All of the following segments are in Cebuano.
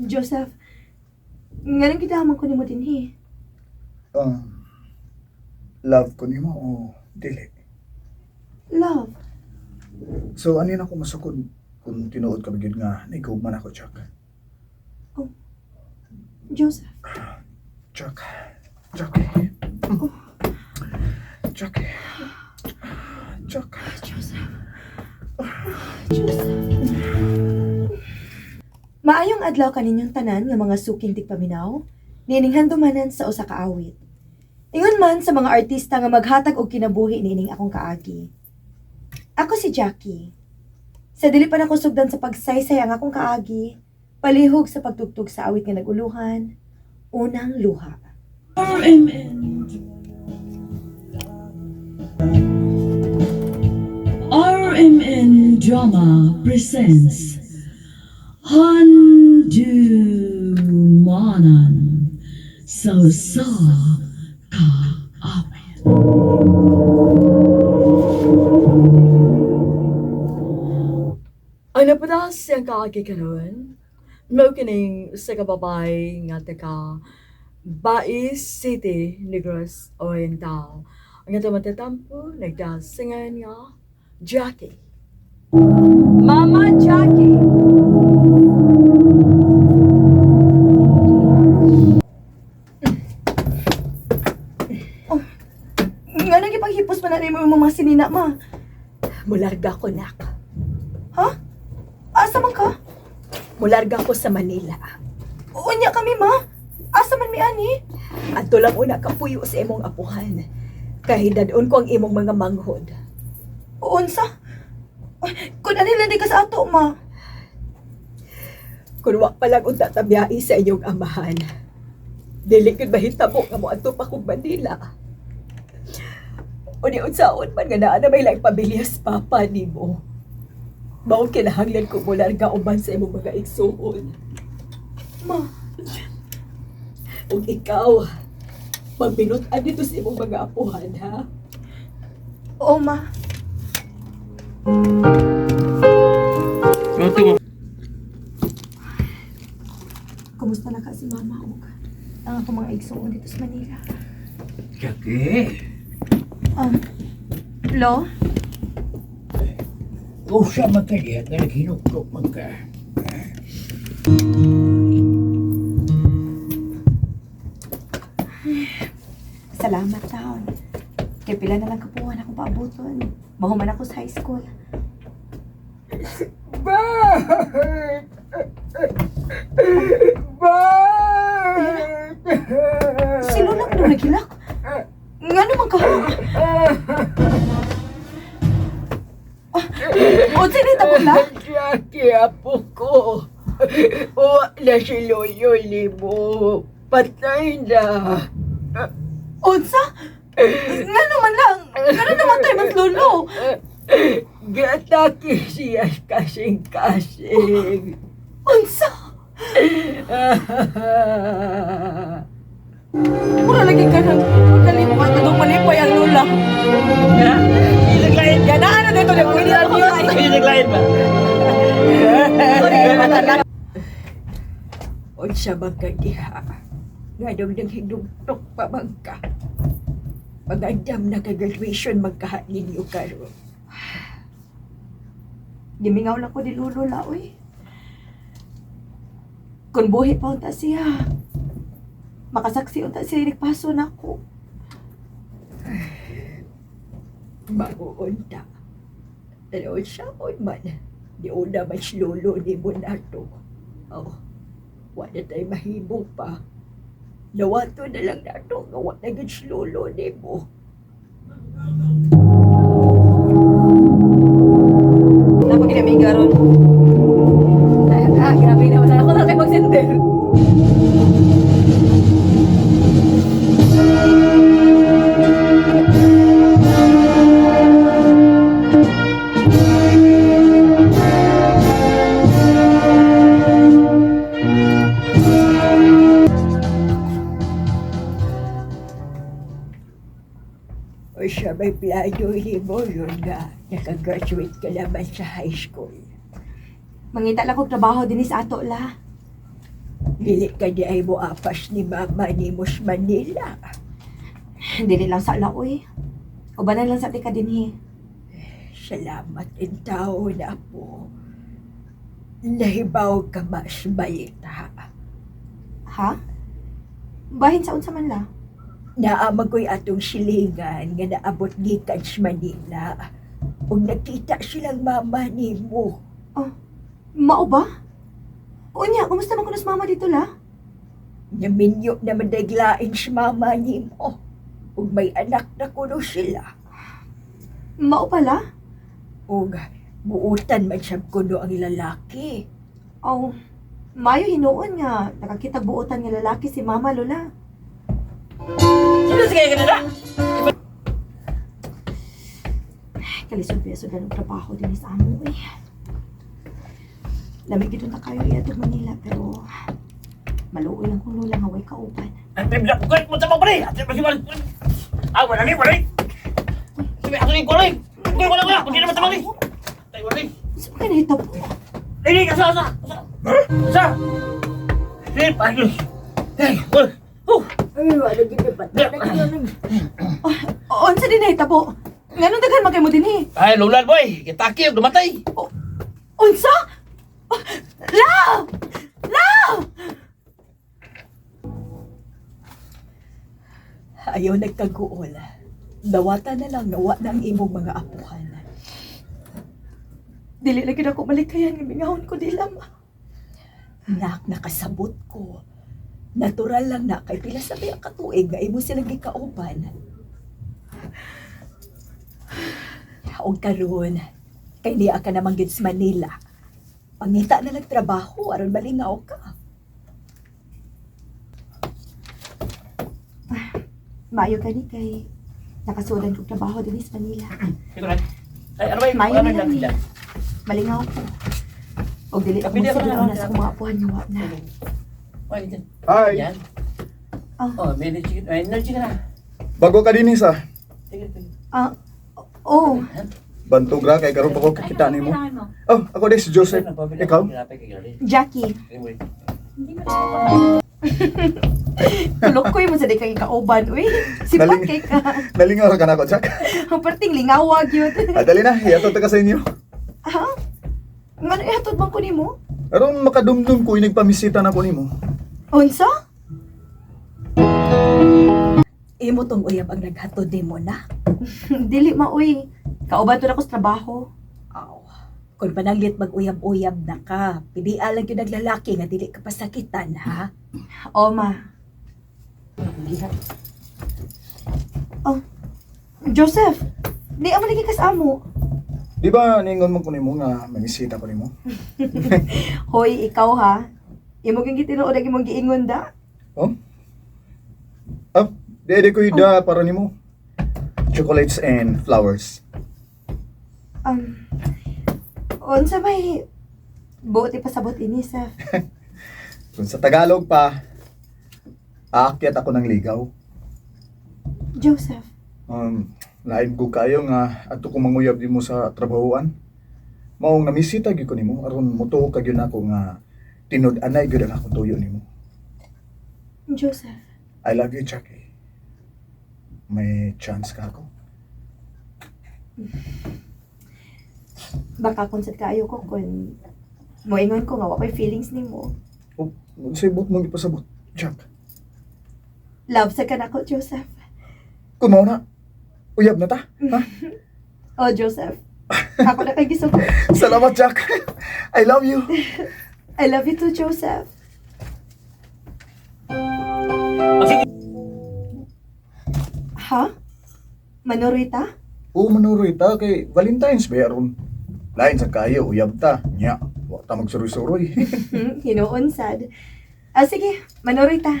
Joseph, nganong gidaman ko nimo dinhi? Love ko nimo o dili? Love. So ani na ko masukod kung tinuod ka ba gyud nga nigugma na ko, Jack. Joseph. Jack. Jackie. Jackie. Jack. Joseph. Joseph. Maayong adlaw kaninyong tanan nga mga suking tigpaminaw, niining handumanan sa usa ka awit. Ingon man sa mga artista nga maghatag og kinabuhi niining akong kaagi. Ako si Jackie. Sa dili pa nako sugdan sa pagsaysay ang akong kaagi, palihog sa pagtugtog sa awit nga naguluhan, unang luha. RMN RMN Drama presents Handumanan sa Usa Ka Awit. Ang napadas siyang kaagi karon, mao kining sa kababay nga taga Bais City, Negros Oriental. Ang atong matatampo, nagdasingan nga Jackie. Mama Jackie! Nga nang gipanghipos man na nimo imong mga sinina, ma. Mularga ko, nak. Ha? Asa man ka? Mularga ko sa Manila. Unya kami, ma. Asa man mi ani? Adto lang una kapuyo sa imong apuhan. Kay dadon ko ang imong mga manghod. Unsa? Ay, kung ano lang di ka sa ato, ma. Kun wa pa lang unta tabiyai sa inyong amahan. Dili gyud mahitabo nga moadto pa kog Manila. Uni unsaon man nga naa na may laing pamilya sa papa nimo. Mao kinahanglan ko mularga uban sa imong mga igsuon. Ma, Ug ikaw, magbinut-an dito sa imong mga apuhan, ha? oo, ma. Kumusta na ka si mama og ang akong mga igsuon dito sa Manila? Jackie, Lo? usa man ka diha nga naghinugtok man ka. Salamat taon. Kay pila na lang kapuhan akong paabuton. Mahuman ako sa high school. Bert! Bert! Si Lola ko naghilak. Nga naman ka? Ah, unsa ni tabon la? Jackie, apo ko. Uwa na si Lolo Limo. Patay na. Unsa? Nga naman lang. Nga naman tayo mas lolo. Giatake siya kasing-kasing. Unsa? Mura lagi ka nang kalimutan ka nung malipay ang lola. Ganaan na dito na pwede ako kain. Unsa man ka diha? Nganong nang hinugtok pa man ka? Magandam na ka-graduation magkaha ninyo karon. Gimingaw lang ko ni lolo la, uy. Kung buhi pa unta siya, makasaksi unta siya nagpaso na ako. Mauunta. Pero unsaon man, di una man si lolo ni mo nato. Oh, wala tayo mahimo pa. Nawato na lang nato nga wa na gyud si lolo ni mo. Napaginamiga ron. Ah, grabe na. Wala ako na kayo magsender. O siya may plano ni mo yun nga nakagraduate ka naman sa high school. Mangita lang kog trabaho dinhi sa ato la. Dili ka di ay mo apas ni mama ni mo sa Manila. Dili lang sa laoy. Ubanan lang sa tika dinhi. Salamat in tao na po. Nahibaw ka mas balita. Ha? Bahin sa unsa man la? Naamag ko'y atong silingan nga naabot gikan sa Manila. Ug nakita silang mama nimo. Mao ba? Unya, kumusta man kuno sa mama dito la? Naminyo na madaglain si mama nimo. Ug may anak na kuno sila. Mao pala? Ug buutan man siyang kuno ang lalaki. Oh, mayo hinuon nga nakakita buotan nga lalaki si mama lola. Sino sa kaya na? Ay, kalisod beso ganong trabaho din sa amo eh. Lamig gid na kayo iya Manila pero maluoy lang kung lola nga way kauban. Ang bibla ko mo sa mga pre. At mas wala. Ah, wala ni, wala ni. Sabi ako ni kulay. Kulay wala wala. Hindi naman tamang ni. Tay wala ni. Sa mga nahitabo? Ini asa asa. Asa. Sige, pagi. Hey, wala. Oh, Ay, wala gid pa. Unsa din nahitabo? Nganong daghan man kay mo dinhi? Ay, lulan boy. Kitaki dumatay. Unsa? La! La! Ayaw nagkaguol. Dawata na lang nawa na ang imong mga apuhan. Dili lagi na ko malikayan nga mingahon ko dila ma. Nak, nakasabot ko. Natural lang na kay pila sa ang katuig nga imo silang gikauban. Og karon, kay niya ka namang gid sa Manila. Pangita na lang trabaho aron malingaw ka. Maayo gani kay nakasudan kog trabaho dinhi sa Manila. Ito na. Ay, ano ba yung Maayo ano na lang lang ni. Malingaw ko. Og dili ako Kapili ako magsabi na lang. na sa akong mga apuhan nga wa na. Ay, dyan. Hi! Yan. Ah. Oh, may energy, may energy ka na. Bago ka din isa. Sige, sige. Ah, oh, Bantog ra kay karon pa ko kakita nimo. Oh, ako din si Joseph. Ikaw? Jackie. Tulokoy mo sa di kay kauban, uy. Sipat kay ka. Nalingaw ra ka nako, Jack. Ang perting lingawag yun. Ah, dali na, ihatod ta ka sa inyo. Ha? Ngano ihatod man ko nimo? Aron makadumdum ko inigpamisita na ko nimo. Unsa? Imo tong uyab ang naghatod nimo na. Dili ma uy. Kauban to na ko sa trabaho. Aw. Kung pananglit mag-uyab-uyab na ka, pilia lang yun ang lalaki nga dili ka pasakitan, ha? O ma. Oh, Joseph, di amo lagi kas amo. Di ba ningon mo ko nimo nga mamisita ko nimo? Hoy, ikaw ha. Imo gyud gitinuod ang imong giingon da. Oh? Ah, di ko da para nimo. Chocolates and flowers. Unsa may buot ipasabot ini, Seth? Kung sa Tagalog pa, aakyat ako ng ligaw. Joseph, Lain ko kayo nga adto ko manguyab nimo sa trabahoan. Maong namisita gyud ko nimo aron motuo ka gyud nako nga tinud-anay gyud ang akong tuyo nimo. Joseph. I love you, Jackie. May chance ka ako. Baka kung sad kaayo ko kung moingon ko nga wa ko'y feelings nimo. Oh, unsay buot mong ipasabot, Jack? Love sa kanako, Joseph. Kung mao na, uyab na ta. Ha? Oh, Joseph. Ako na kay gisugot. Salamat, Jack. I love you. I love you too, Joseph. Ha? Manuroy ta? Oo, manuroy ta kay Valentine's ba aron. Lain sa kayo, uyab ta. Nya, wa ta magsuroy-suroy. Hinuon sad. Ah, sige, manuroy ta.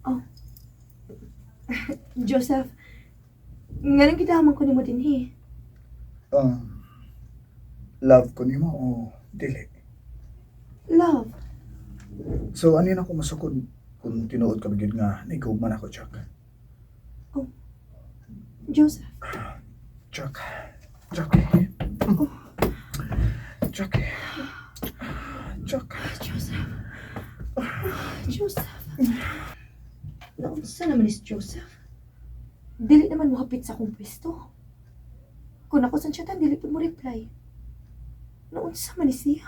Oh. Joseph, nganong gidaman ko nimo dinhi? Love ko nimo o dili. Love. So ano yun ako masukod kung tinuod ka ba gyud nga naigugman ako, Jack. Joseph. Jack. Jackie. Jackie. Jack. Joseph. Joseph. Naunsa naman is Joseph? Dili naman mo hapit sa akong pwesto. Kung ako sa chatan, dili po mo reply. Naunsa man ni siya?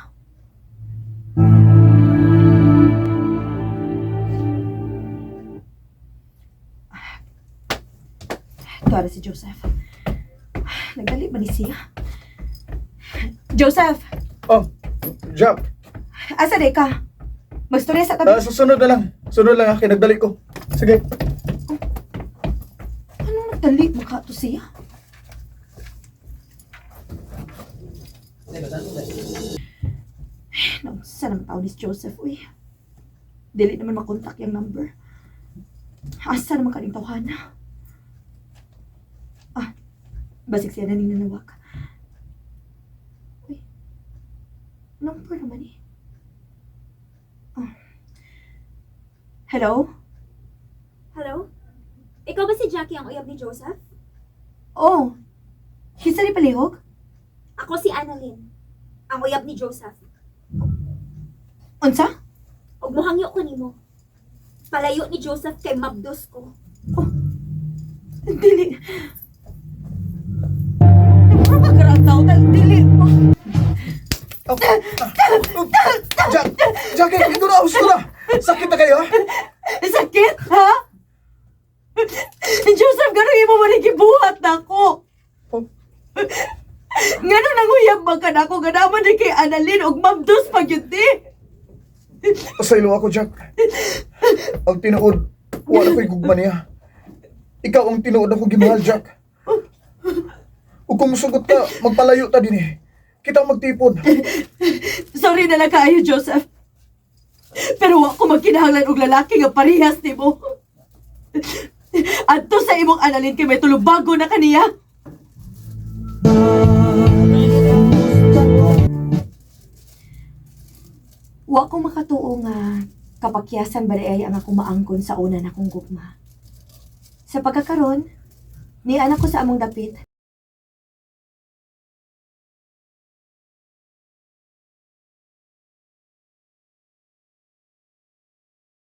Tuwara si Joseph. Nagdali ba ni siya? Joseph! Oh, Jack. Asa di ka? Magstorya sa tabi. Ah, susunod na lang. Sunod lang ha, kay nagdali ko. Sige. Anong nagdali maka to siya? Naunsa naman tao ni Joseph, uy. Dili naman makontak yung number. Asa naman kaning tawhana? Ah, basig siya na ninanawag. Uy, number naman eh. Ah. Hello? Hello? Ikaw ba si Jackie ang uyab ni Joseph? Oh, kinsa ni palihog? Ako si Annalyn, ang uyab ni Joseph. Unsa? Og muhangyo ko nimo. Palayo ni Joseph kay mabdos ko. Dili. Nagpuro ka karang tao, dili. Oh. Ah. Oh. Jack! Jackie, ito na, gusto na! Sakit na kayo, ha? Sakit, ha? Joseph, gano'ng imo man gibuhat na ako? Oh. Ngano nanguyab man ka na ako, gana man ni kay Annalyn og mabdos pag yun di. Pasaylo ako, Jack. Ang tinuod, wala ko'y gugma niya. Ikaw ang tinuod ako gimahal, Jack. Ug kung musugot ka, magpalayo ta din eh. Kita magtipon. Sorry na lang kaayo, Joseph. Pero wa ko magkinahanglan og lalaki nga parehas nimo. Adto sa imong Annalyn kay may tulubago na kaniya. Wa ko makatuo nga kapakyasan ba ay ang akong maangkon sa una na akong gugma. Sa pagkakaron, ni anak ko sa among dapit.